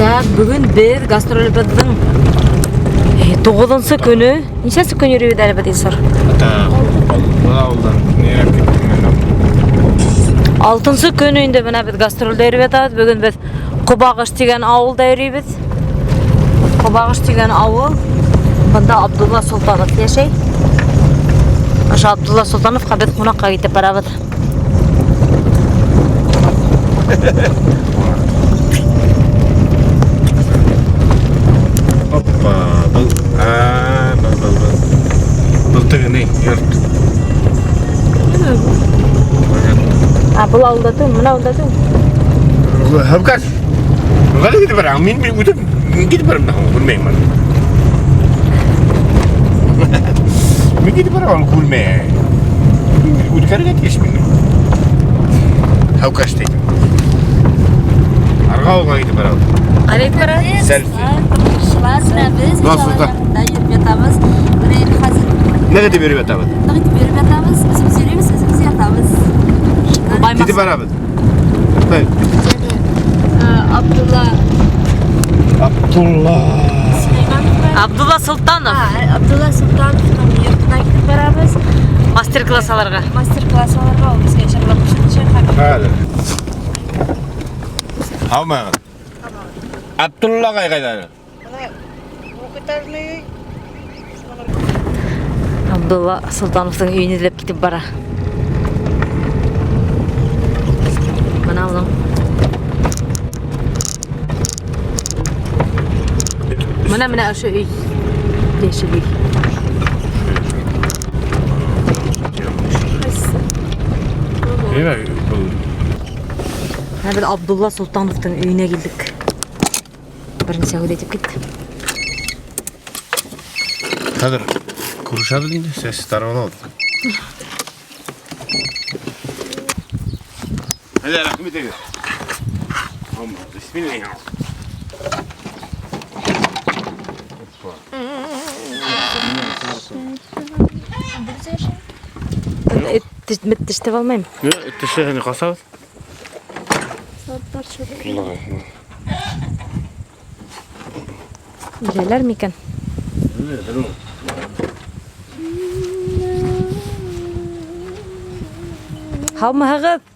Так, бөгөн беҙ гастролебеҙҙең туғыҙынсы көнө. Нисәнсе көн йөрөйбөҙ әле беҙ, Илсур? Ауылдан нерәп киттем мин. Алтынсы көн инде бына беҙ гастролдә йөрөп ятабыҙ. Бөгөн беҙ Ҡобағыш тигән ауылда йөрөйбөҙ. Ҡобағыш тигән ауыл. Бында Абдулла Солтанов йәшәй. Ошо Абдулла Солтановҡа беҙ ҡунаҡҡа китеп барабыҙ. Опа, был, а, был, был, был. Был теге ни, йорт. А, был ауылда түгел, мына ауылда түгел. Һәүкәс. Ҡайҙа китеп бараһың? Мин үтеп китеп барам да, күрмәйем мин. Мин китеп барам, күрмәйем. Үткәрергә тейеш мин. Һәүкәс тейем. Арға ауылға китеп барабыҙ. Ҡайҙа китеп барабыҙ? Селфи. Тормошчылар менән беҙ Нас Учалы яғында йөрөп ятабыҙ. Бер ел хәҙер Нәгә тип йөрөп ятабыҙ? ныҡ итеп йөрөп ятабыҙ, үҙебеҙ йөрөйбөҙ, үҙебеҙ ятабыҙ. Китеп барабыҙ. Туҡтай. Абдулла Абдулла. Сөләймановҡа. Абдулла Солтанов. Абдулла Солтановтың йортона китеп барабыҙ. Мастер-класс алырға. Мастер-класс алырға, ул беҙгә җырлап күрһәтәчәк һәм Хәҙер. Һаумыһығыҙ. Абдулла ағай ҡайҙа әле? Двухэтажный өй. Абдулла Солтановтың өйөн эҙләп китеп бара. Бына уның. Бына менә ошо өй. Йәшел өй. Нимә был? Менә беҙ Абдулла Солтановтың өйөнә килдек. Беренсе һүҙ әйтеп китте. Хәҙер күрешәбеҙ инде, сәс тарап алабыҙ. Хәҙер рәхмәт итегеҙ. Бисмилла. Эт тешләп алмайым. Юҡ, эт тешләһә ни ҡасабыҙ? Беләләр микән? Һаумыһығыҙ?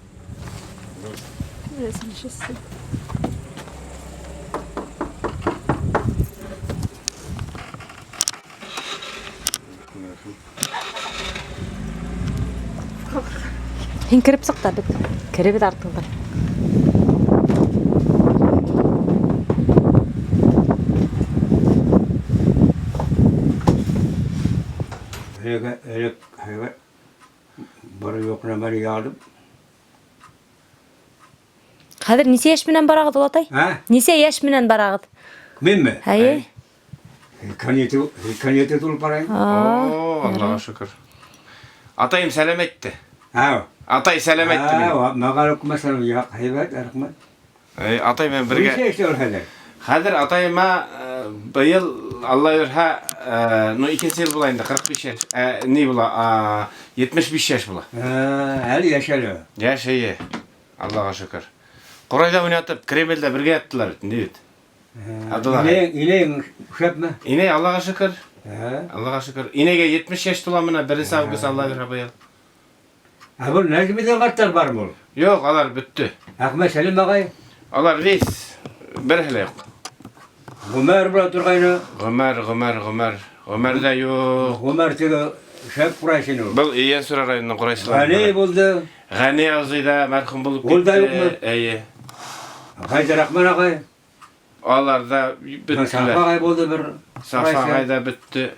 Һин кереп сыҡ та бит. Керебеҙ артыңдан. Элек, элек, элек, бары юҡ нәмәне ялып. Хәҙер нисә йәш менән барағыҙ, олатай? Ә? Нисә йәш менән барағыҙ? Минме? Әйе. Һикән ете тулып барайым. О, Аллаға шөкөр. Атайым сәләм әйтте. Ә. Атай сәләм әйтте миңә. Мәғәләкүм әссәләм, яҡ, һәйбәт, рәхмәт. Әй, атай менән бергә. Нисә йәштә ул хәҙер? Хәҙер атайыма, быйыл Алла бирһә, ну, икенсе йыл була инде, 45 йәш. Ни була? 75 йәш була. Әле йәш әле. Йәш, эйе. Аллаға шөкөр. Ҡурайҙа уйнатып, Кремлдә бергә яттылар бит, ни бит. Абдулла ағай. Инәйең, инәйең шәпме? Инәй, Аллаға шөкөр. Ә. Аллаға шөкөр. Инәйгә 70 йәш тула менә, 1 август Алла бирһә быйыл. Ә был Нәжмиҙең ҡарттар бармы ул? Юҡ, алар бөттө. Әхмәт Сәлим ағай? Алар весь береһе лә юҡ. Ғүмәр була торғайны. Ғүмәр, Ғүмәр, Ғүмәр. Ғүмәр ҙә юҡ. Ғүмәр теге шәп ҡурайсы ине ул. Был Ейәнсура районының ҡурайсылары. Ғәни булды. Ғәни абзый ҙа мәрхүм булып Ул да китте. юҡмы? Эйе. Ғәйзерахман ағай. Алар ҙа Сафа бөттөләр. ағай булды бер. Сафа ағай ҙа бөттө.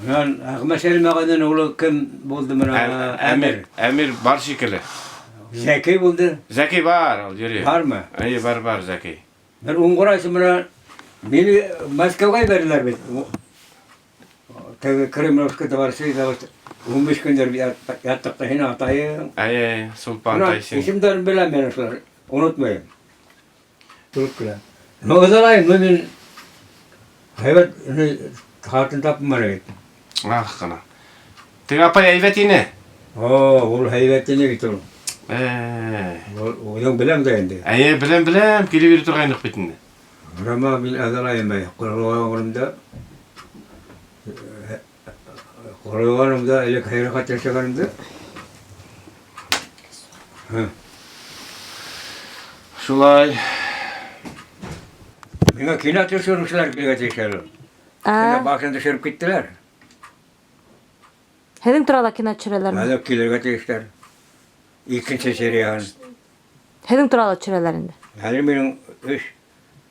Унан Әхмәт Сәлим ағайҙың улы кем булды менә? Әмир, Әмир бар шикелле. Зәки булды. Зәки бар, ул йөрөй. Бармы? Эйе, бар, бар Зәки. Бер уң ҡурайсы менән мине Мәскәүгә ебәрҙеләр бит. Теге Кремлевский дворцы, 15 көндәр яттыҡ та һин атайың. Әйе, Сулпан Бына Тайсин. Исемдәрен беләм мин шулар, онотмайым. Тороп килә. Ну, оҙалайым, ну мин һәйбәт ҡатын тапманы бит. Ах ҡына. Теге апай әйбәт ине. О, ул һәйбәт ине бит ул. Э. Ул үҙең беләм дә инде. Әйе, беләм, беләм, килеп йөрөй торғайныҡ бит инде. Һорама, мин ыҙалайым. Ҡоролғанымда, ҡоролғанымда, элек хәйерхат йәшәгәнемдә. Шулай. Миңә кино төшөрөүселәр килгән тикшереү. Кино башын төшөрөп киттеләр. Һеҙҙең турала кино төшөрәләрме? Әле килергә тейештәр. Икенсе серияһын. Һеҙҙең турала төшөрәләр инде. Әле минең өс,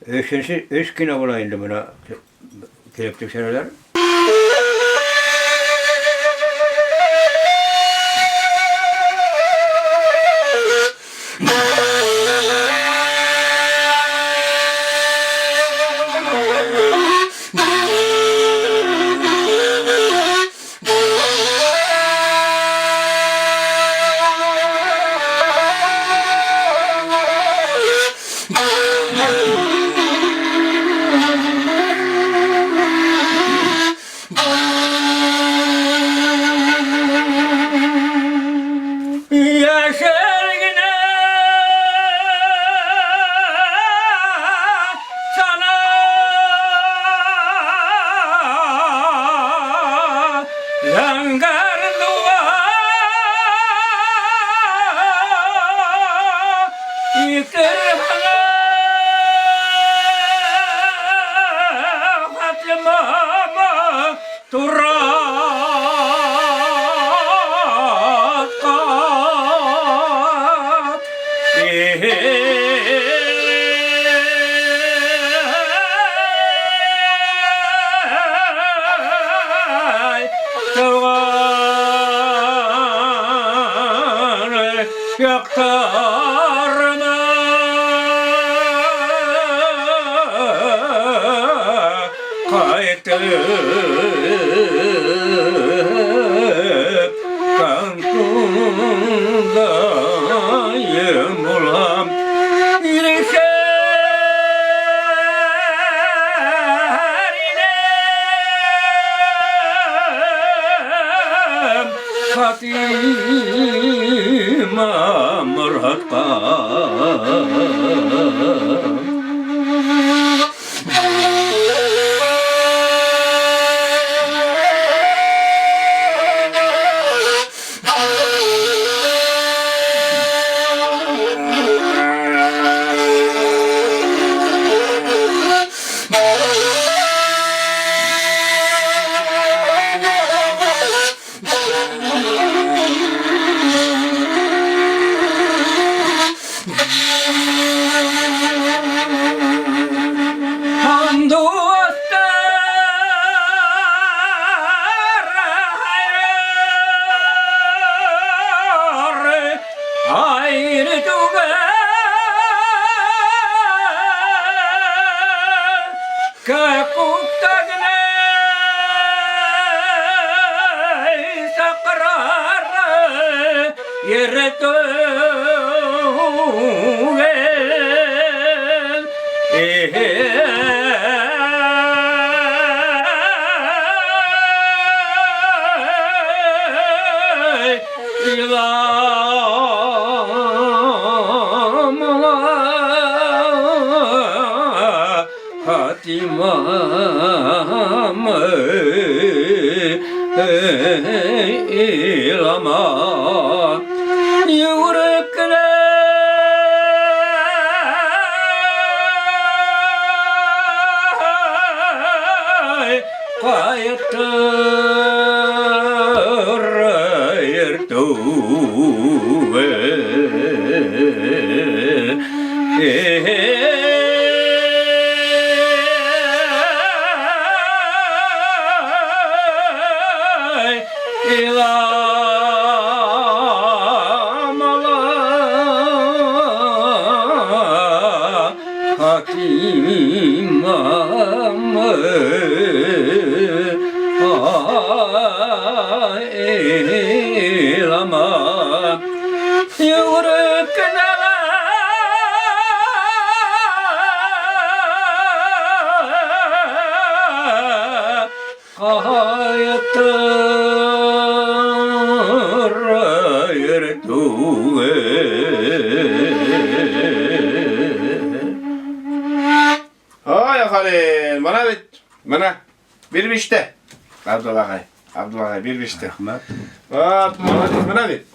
өсөнсө, өс кино була инде бына килеп төшөрәләр. Йәшел генә сана зәңгәр дуа итер Фатима туратҡан. Эй, тыуған яҡтарына ҡайтып ҡайтҡандайым булам. Ирешер инем Фатима Моратҡа. Һандуғастар айры түгел, Кәкүктәгенәй саҡырар ере түгел. Ey, İlamla Fatimam, ilama Yürekler ҡайтыр ер түгел. Ey, İlamala Fatimam, ilama Yürüp gidene Qayıtır yer түгел. О! Менә биреп иште. Абдулла агай. Абдулла агай биреп иште. Рәхмәт. Вот, молодец, менә бит.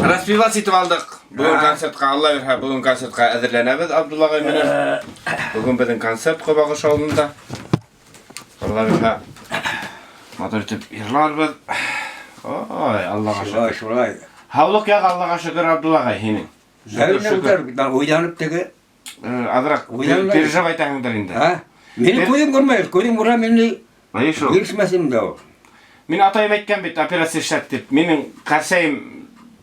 Распевать итеп алдык. Бүген концертка, Алла бирһә, бүген концертка әзерләнәбез Абдулла агай менән. Бүген безнең концерт Кобагыш авылында. Алла бирһә, матур итеп йырларбыз. Ой, Аллага Шулай, шөкер. шулай. Һаулык як Аллага шөкер, Абдулла агай, һинең. Шөкер, Шөкер, шөкер. шөкер. Уйланып теге. Азрак Уйланмай. переживать итәһеңдер инде. Ha? Мине күҙем күрмәй, күҙем күрә мине Әйе шул. бирешмәсен дә ул. Мин атайым әйткән бит, операция эшләт дип. Минең ҡәрсәйем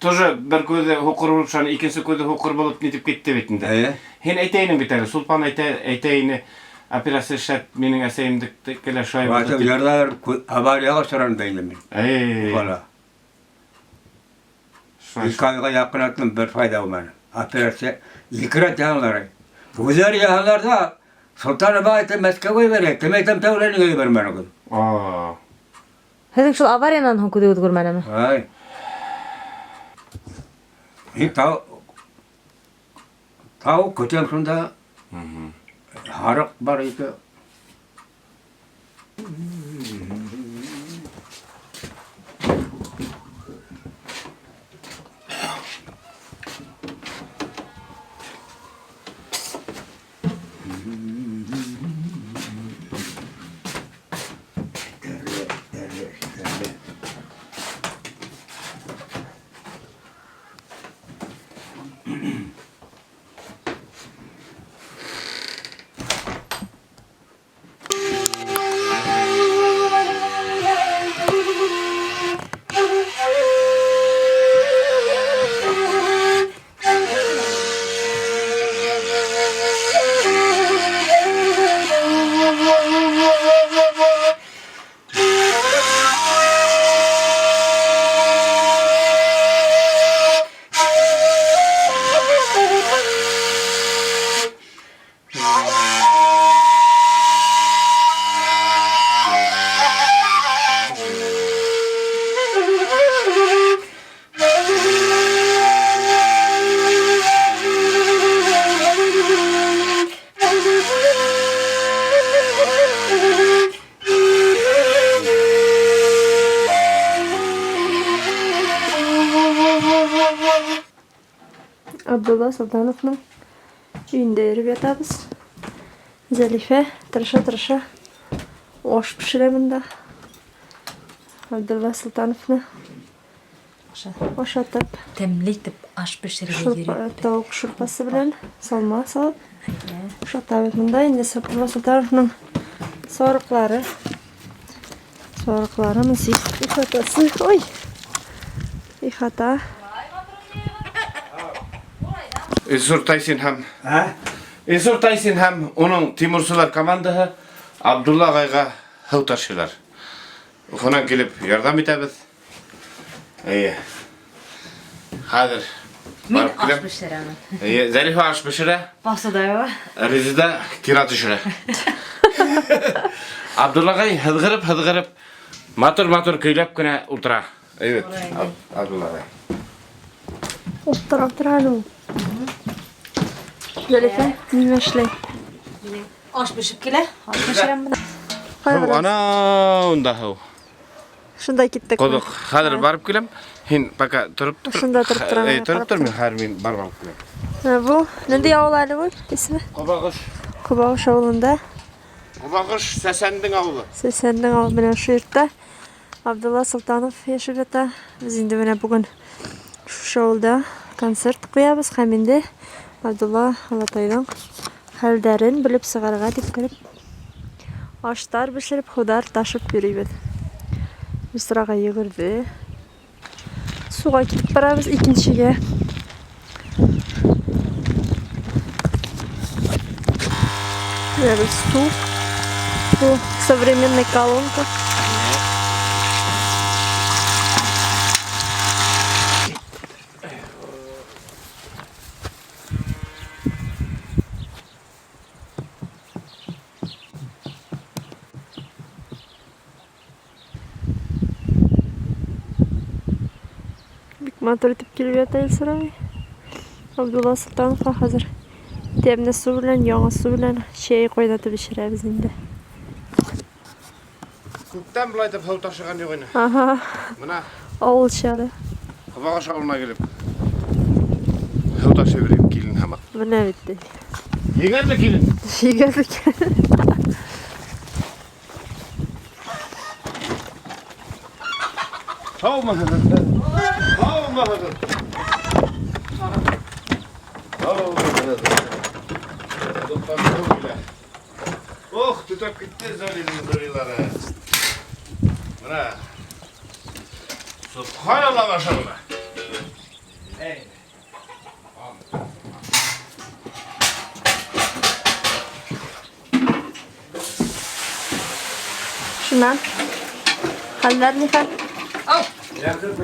тоже бер күҙе һуҡыр булып, шуны икенсе күҙе һуҡыр булып нитеп китте бит инде. Әйе. Һин әйтә инең бит әле, Сулпан әйтә, әйтә ине, операция эшләт, минең әсәйемдеке лә шулай булды Башта дип. ярҙалар аварияға осраны да инде мин. Әй, Бала. шулай. Ике айға яҡын аттым, бер файҙа булманы. Операция ике рәт яһалар. Үҙҙәре яһалар ҙа, Солтан абай әйтә, Мәскәүгә ебәрә. Кем әйтәм, тәүләнегә ебәрмәне ул. О, Һеҙҙең шул авариянан һуң күҙегеҙ күрмәнеме? Ай. Мин тау тау көтәм шунда. Һарыҡ бар ике. Абдулла Солтановның өендә йөреп ятабыз. Зәлифә тырыша-тырыша аш пешерә монда. Абдулла Солтановны ашатып, Тәмле итеп аш пешерергә шурпа, йөрәтте. тавык шурпасы белән салма салып ашатабыз. Монда инде Абдулла Солтановның сарыклары. Сарыклары монысы ихатасы. Ой! Ихата. Илсур Тайсин һәм Ә? Илсур Тайсин һәм уның Тимурсылар командаһы Абдулла агайга һыу ташыйлар. Уфанан килеп ярҙам итәбеҙ. Әйе. Хәҙер Мин барып аш киләм. пешерәмен. Әйе, Зәлифә аш бешерә, Посудаева. Резеда кира төшөрә. Абдулла агай һыҙғырып һыҙғырып матур-матур көйләп кенә ултыра. Әйбәт. Абдулла агай. Ултыра тора әле ул. Зәлифә, нимә эшләй? Аш пешеп килә. Аш пешерәм менә. Һыу ана унда һыу. Шунда киттек. Ҡоҙоҡ. Хәҙер барып киләм. Һин пока тороп тор. Шунда тороп торам, Эй, тороп ҡарап тор, мин хәҙер мин барып алып киләм. Ә, Бу нинди авыл әле бу исеме? Ҡобағыш. Кубауыш авылында Ҡобағыш Сәсәндең ауылы. Сәсәннең авылы менән шу йортта Абдулла Солтанов яшәп ята. Без инде менә бүген шушы авылда концерт куябыз һәм инде Абдулла олатайның хәлдәрен белеп чыгарга дип кереп аштар пешереп, худар ташып йөрибез. Мисрага йөгерде. Суга китеп барабыз икенчегә. Менә бер су. Бу современный колонка. Бик матур итеп килеп ята Илсур абый. Абдулла Солтановка хәзер тәмле су белән, яңа су белән чәй кайнатып эчерәбез инде. Күптән былай итеп һыу ташыған юҡ ине. Ага, Бына авылча да. Ҡобағыш ауылына килеп һыу ташый бирәм килен һымаҡ. Менә бит. Егәрле килен. Егәрле килен. Һаумыһығыҙ? Һаумыһығыҙ? Һаумыһығыҙ? Ҡоҙоҡтан һыу килә. Ох, төтәп китте Зәлилнең ҙурилары. Бына. Субханалла, машалла. Эй. Шуннан. Хәлләр ни хәл?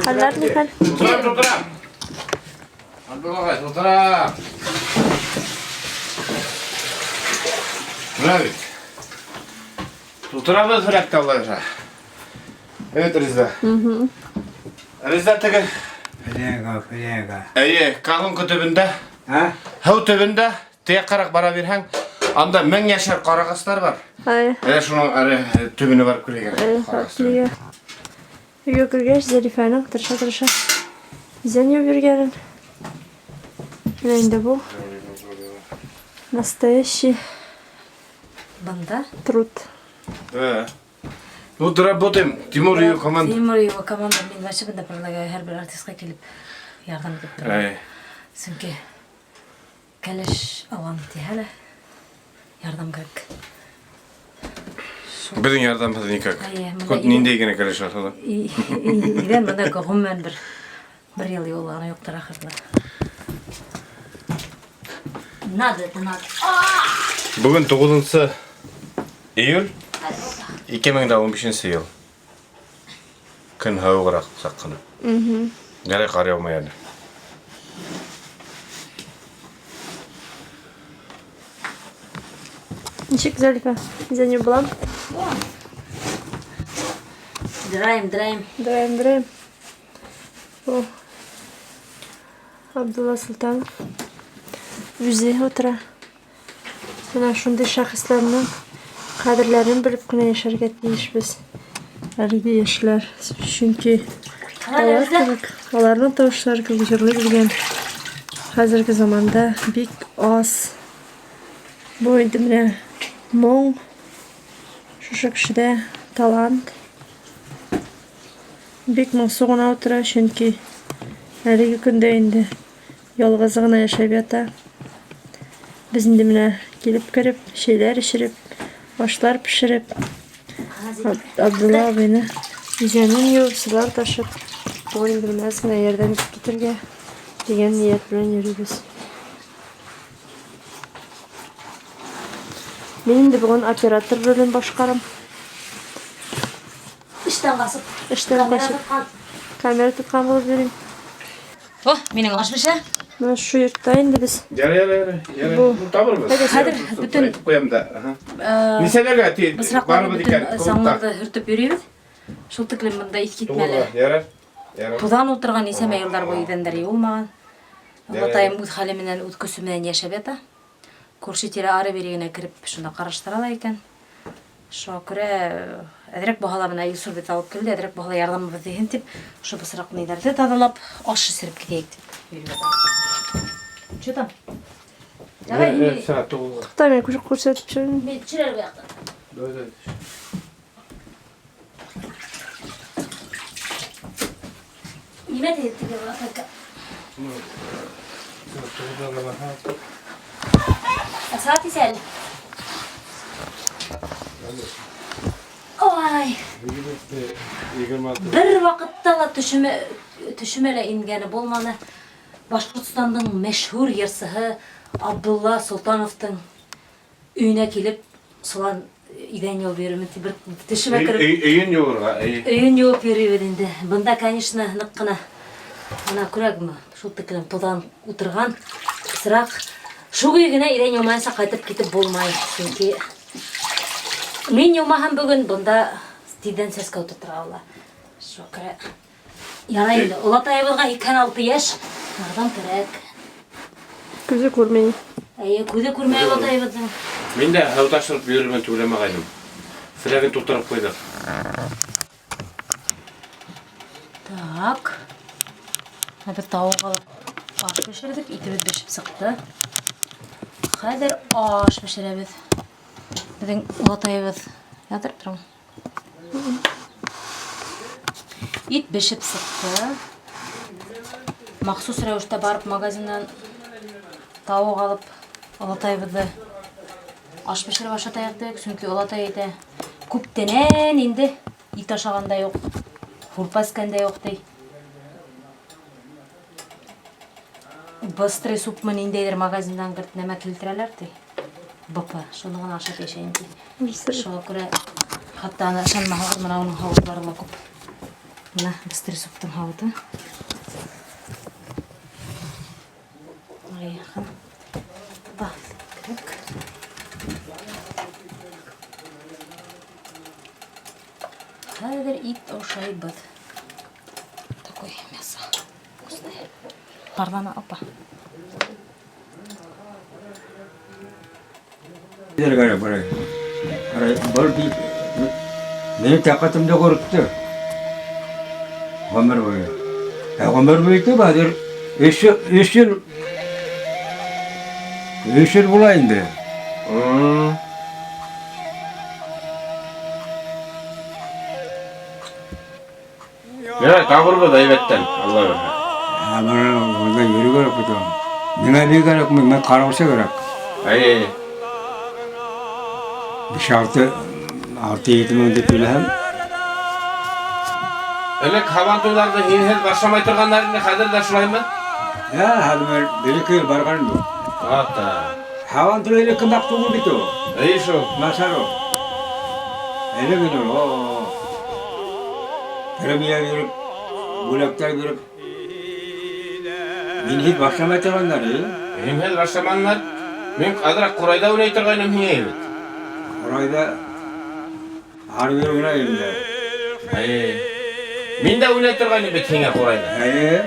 Хәлләр ни хәл? Тултырам, тултырам. Абдулла ағай, тултырам. Бына бит. Тултырабыҙ һөрәкте, Алла бирһә. Evet, Риза. Риза теге. Фляга, фляга. Эйе, колонка төбөндә, А? һыу төбөндә, тияҡҡараҡ бара бирһәң, анда мең йәшәр ҡарағастар бар. Ай, Әле шуның әле төбөнә барып килгән. ай, өйгә. Өйгә кергәс, Зәрифәнең тырыша-тырыша идән юып йөргәнен. Менә инде бу настоящий Бында труд. Да. Вот работаем. Тимур и его команда. Тимур и его команда. Мин вообще бында предлагаю һәр бер артистҡа килеп ярҙам итеп торорға. Әй. Сөнки кәләш алам тиһә лә ярҙам кәрәк. Беҙҙең ярҙамһыҙ никак. Әйе, бында Хоть ниндәй генә кәләш алһа ла. Иҙән бында ғөмүмән бер йыл йыуылғаны юҡтыр ахырҙа. Надо, это надо. Бөгөн 9 июль 2015 йыл. Көн һыуығыраҡ саҡ ҡына. Ярай ҡар яумай әле. Ничек, Зәлифә? Идән юып буламы? Драем, драем. Драем, драем. О, Абдулла Солтанов үзе утыра. Менә шундый шәхесләрнең кадерләрен белеп кенә яшәргә тиешбез. Әлеге яшьләр. Чөнки алар кебек, аларның тавышлары кебек җырлый белгән хәзерге заманда бик аз. Бу инде менә моң, шушы кешедә талант. Бик моңсу гына утыра, чөнки әлеге көндә инде ялгызы гына яшәп ята. Без инде менә килеп кереп, чәйләр эчереп, ашлар пешереп, Абдулла абыйны идәнен юып, сулар ташып, бүген инде менә әз генә ярдәм итеп китәргә дигән ният белән йөрибез. Мин инде бүген оператор ролен башкарам. Эштән ҡасып. Эштән Камера качып, тоткан. камера тоткан булып йөрим. О, минең аш пешә. Менә шу йортта инде без. Ярай, ярай, ярай. Ярай. Бу- Ну, табырбыҙ. Хәҙер бөтөн- Әйтеп ҡуям да. Аһа. Нисәләргә ти Бысраҡларҙы барыбыҙ бөтөн икән? саңларҙы һөртөп йөрөйбөҙ. Шул тиклем бында иҫ китмәле. Туғыҙға. Ярай. Ярай. Туҙан ултырған нисәмә йылдар буйы иҙәндәр йыуылмаған. Ярай. Олатайым үҙ хәле менән, үҙ көсө менән йәшәп ята. Күрше тирә ары бире генә кереп шунда ҡараштыра ла икән. Шуға күрә әҙерәк булһа ла бына Илсур бит алып килде, әҙерәк булһа ла ярҙамыбыҙ тейһен тип, ошо бысраҡ ниҙәрҙе таҙалап, аш эсереп китәйек тип йөрөп ятам. Что там? Давай, Э, Сәғәт туғыҙға. Тукта, мин күрсәтеп төшерәм. мин төшөрәм был яҡтан. Давай, давай. Нимә тиҙ теге лафетка? Сәғәт туғыҙға ғына. Ә сәғәт нисә әле? Ой, 26. бер ваҡытта ла төшөмә лә ингәне булманы. Башҡортостандың мәшһүр йырсыһы Абдулла Солтановтың өйөнә килеп, солан иҙән йыуып йөрөмөн тип бер төшөмә кереп Өйөн йыуырға. Әй. Өйөн йыуып йөрөйбөҙ инде. Бында, конечно, ныҡ ҡына бына күрәгеҙме, шул тиклем туҙан ултырған бысраҡ. Шул көйө генә иҙән йыумайынса ҡайтып китеп булмай, сөнки мин йыумаһам бөгөн бында тиҙҙән сәскә ултыртырға була. Шуға күрә ярай инде. Олатайыбыҙға 86 йәш, ярҙам кәрәк. Күҙе күрмәй. Эйе, күҙе күрмәй олатайыбыҙҙың. Мин дә һыу ташырып йөрөрмөн тип уйламағайным. Флягын тултырып ҡуйҙыҡ. Так. Беҙ тауыҡ алып аш бешерҙек, итебеҙ бешеп сыҡты. Хәҙер аш бешерәбеҙ. Беҙҙең олатайыбыҙ ятырып тора. Ит бешеп сыҡты. Махсус рәүештә барып магазиннан тауыҡ алып олатайыбыҙҙы аш бешереп ашатайыҡ тиек, сөнки олатай әйтә, күптәнән инде ит ашаған да юҡ, һурпа эскән дә юҡ ти. Быстрый супмы ниндәйҙер магазиндан бер нәмә килтерәләр ти. БП, шуны ғына ашап йәшәйем ти. Шуға күрә хатта аны ышанмаһағыҙ, мына уның һауытлары ла күп. Мына быстрый суптың һауыты. Аяғын баҫ кәрәк. Хәҙер ит ашайбыҙ. Такое мясо вкусное. Парлана, опа. Кәрәк бара. Ҡарай, был бит минең тәҡәтемде ҡоротто. Ғүмер буйы. Ә ғүмер буйы итеп, хәҙер өс йыл була инде. Ярай, табырбыҙ әйбәттән, Алла бирһә. Ә, бына унда йөрөү кәрәк бит ул. Миңә ни кәрәк, миңә ҡараусы кәрәк. Әйе. Биш алты, алты ете мең тип түләһәм. Элек һабантуйҙарҙы һинһеҙ башламай торғандар ине, хәҙер ҙә шулаймы? Ә, хәҙер бер-ике йыл барғаным юҡ. Ата. Һабантуй элек ҡымбат түгел бит ул. Эйе шул. Насар ул. Элек ине ул. О. Премия биреп, бүләктәр биреп. Минһеҙ башламай торғандар, э? Һинһеҙ башламанылар. Мин аҙыраҡ ҡурайҙа уйнай торғайным һиңә бит. Ҡурайҙа ары-бире уйнай инде. Эйе. Мин дә уйнай торғайным бит һиңә ҡурайҙа. Эйе.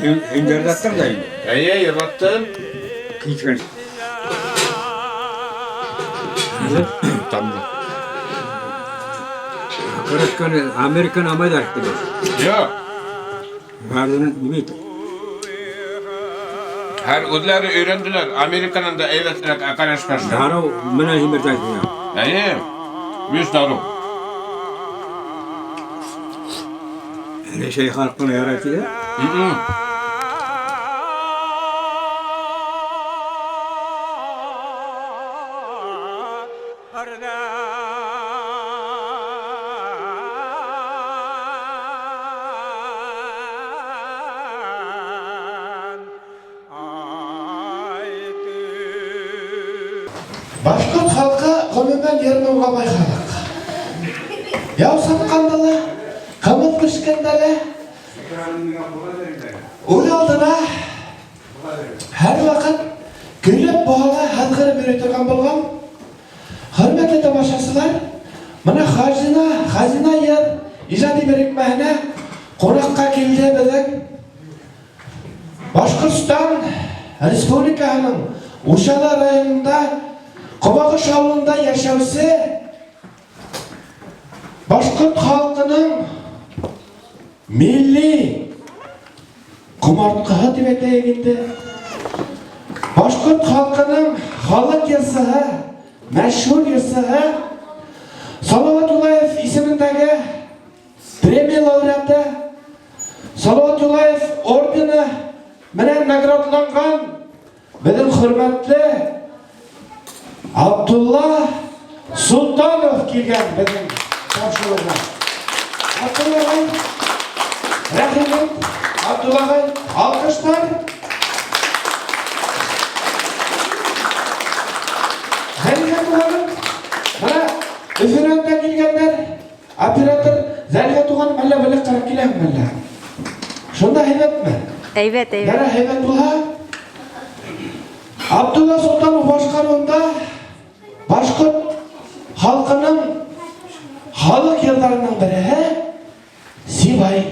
Һин йырлаттың да инде. Эйе, йырлаттым. Киткән. Тамды. Көрөшкән Американ алмайҙар бит. Юҡ. Барын бит. Һәр үҙләре өйрәнделәр. Американан да әйбәтерәк окрошка. Дарыу менән һимертәһең. Эйе. Биш дарыу. Рәсәй халҡына ярай тиҙәр. Башҡорт халҡы ғөмүмән йыр-моңға бай халыҡ. Яу сапҡанда ла, ҡымыҙ бешкәндә лә, үҙ алдына һәр ваҡыт көйләп буһа ла һыҙғырып йөрөй торған булған. Хөрмәтле тамашасылар, мына Хазина, Хазина йыр ижади берекмәһенә ҡунаҡҡа килде беҙҙең Башҡортостан Республикаһының Учалы районында Ҡобағош ауылында йәшәүсе башҡорт халҡының милли ҡомартҡыһы тип әйтәйек инде. Башҡорт халҡының халыҡ йырсыһы, мәшһүр йырсыһы Салават Юлаев исемендәге премия лауреаты, Салават Юлаев ордены менән наградланған беҙҙең хөрмәтле Абдулла Солтанов килгән беҙҙең тапшырыуға. Абдулла ағай, рәхим ит, Абдулла ағай, алҡыштар. Зәлифә туғаным, мына Өфөнән дә килгәндәр, оператор Зәлифә туғаным, әллә белә ҡарап киләһеңме әллә? Шунда һәйбәтме? Әйбәт, әйбәт. Ярай, һәйбәт булһа, Абдулла Солтанов башҡарыуында башҡорт халҡының халыҡ йырҙарының береһе Сибай.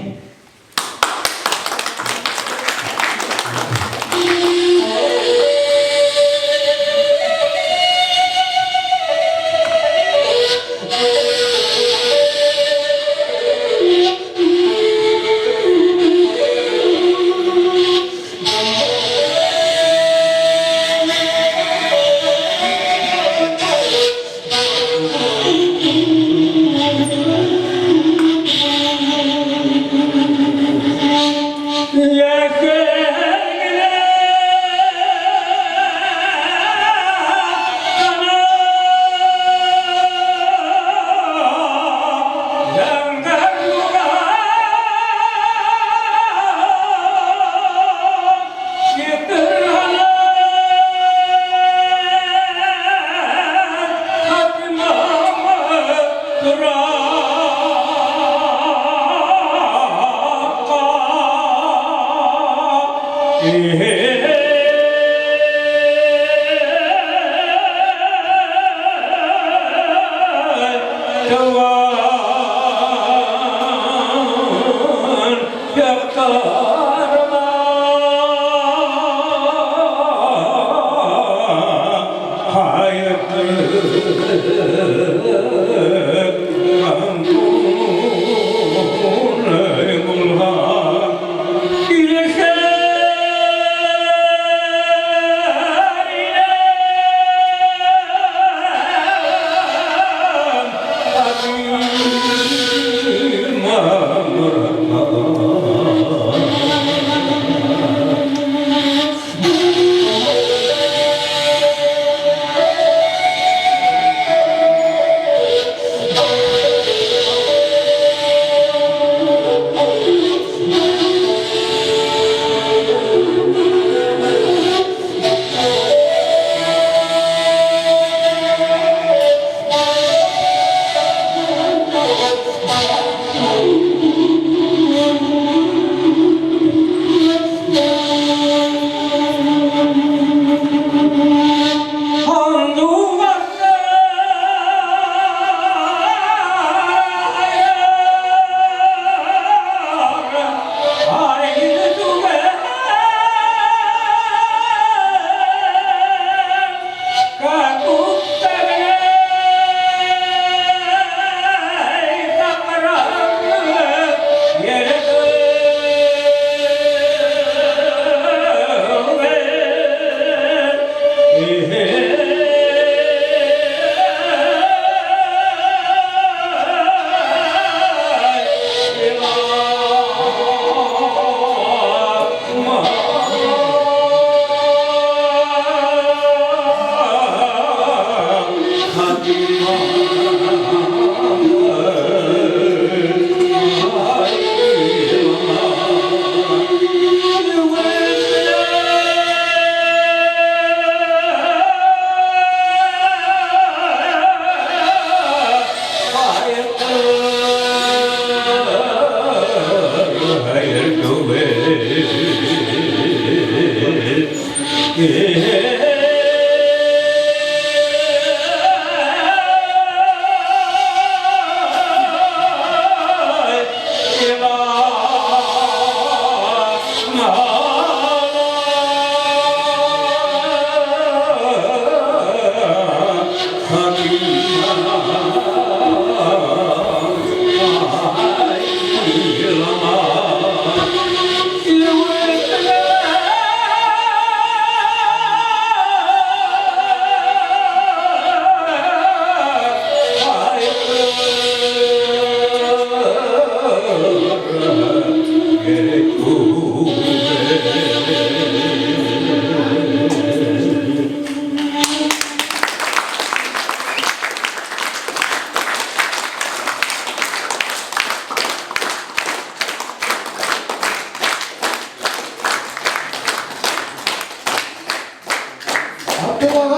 Абдулла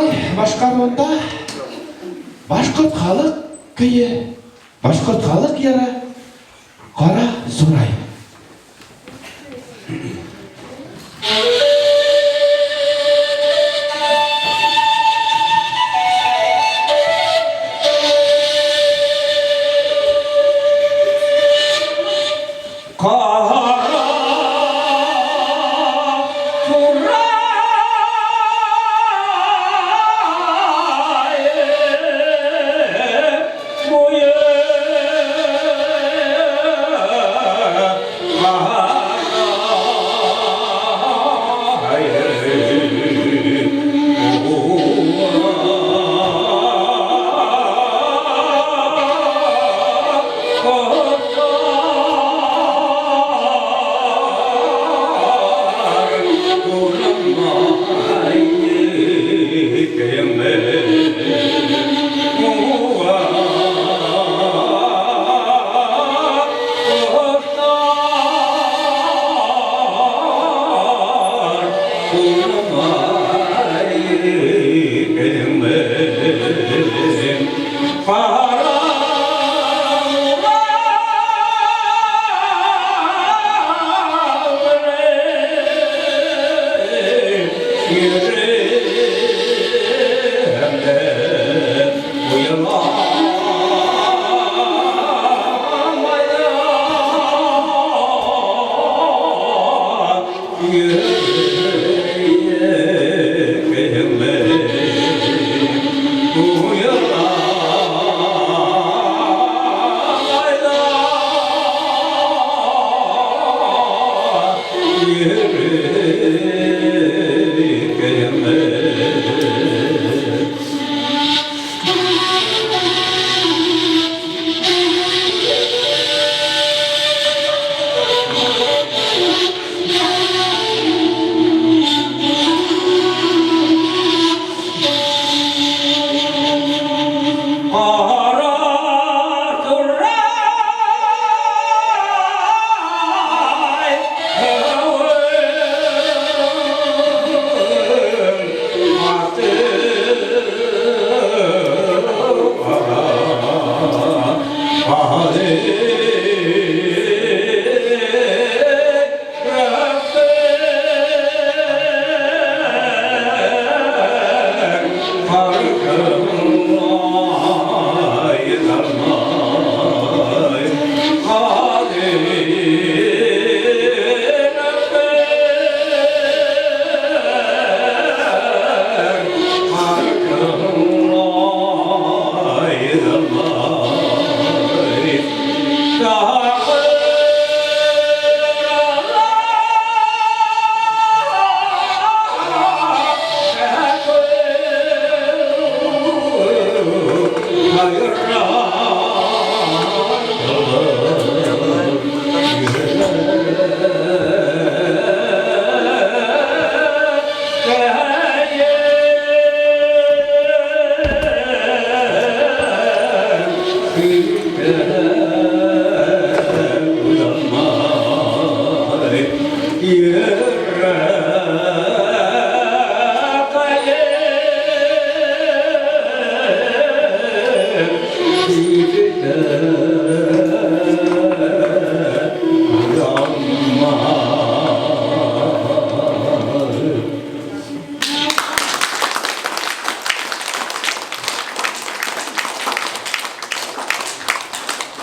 агай башкаруында башкорт халык көе, башкорт халык йыры Кара Сурай. Кара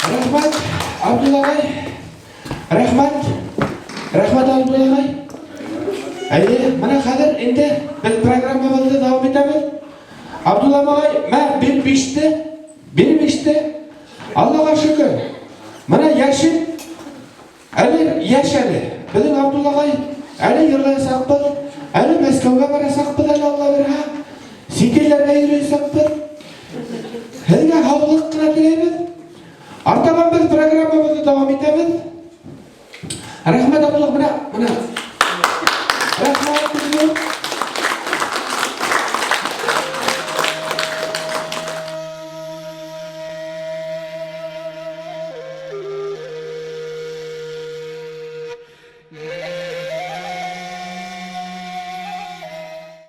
Рәхмәт, Абдулла агай. Рәхмәт. Рәхмәт, Абдулла агай. Әйе, менә хәзер инде без программабызны дәвам итәбез. Абдулла агай, мә бир биште, бир биште. Аллага шөкер. Менә яшел Әле яшь әле. Безнең Абдулла агай әле йырлаячакбыз, әле Мәскәүгә барачакбыз әле Алла бирһә. Чит илләргә йөрәчәкбез. Һеҙгә һаулыҡ ҡына теләйбеҙ. Артабан беҙ программабыҙҙы дауам итәбеҙ. Рәхмәт, Абдулла, менә, менә.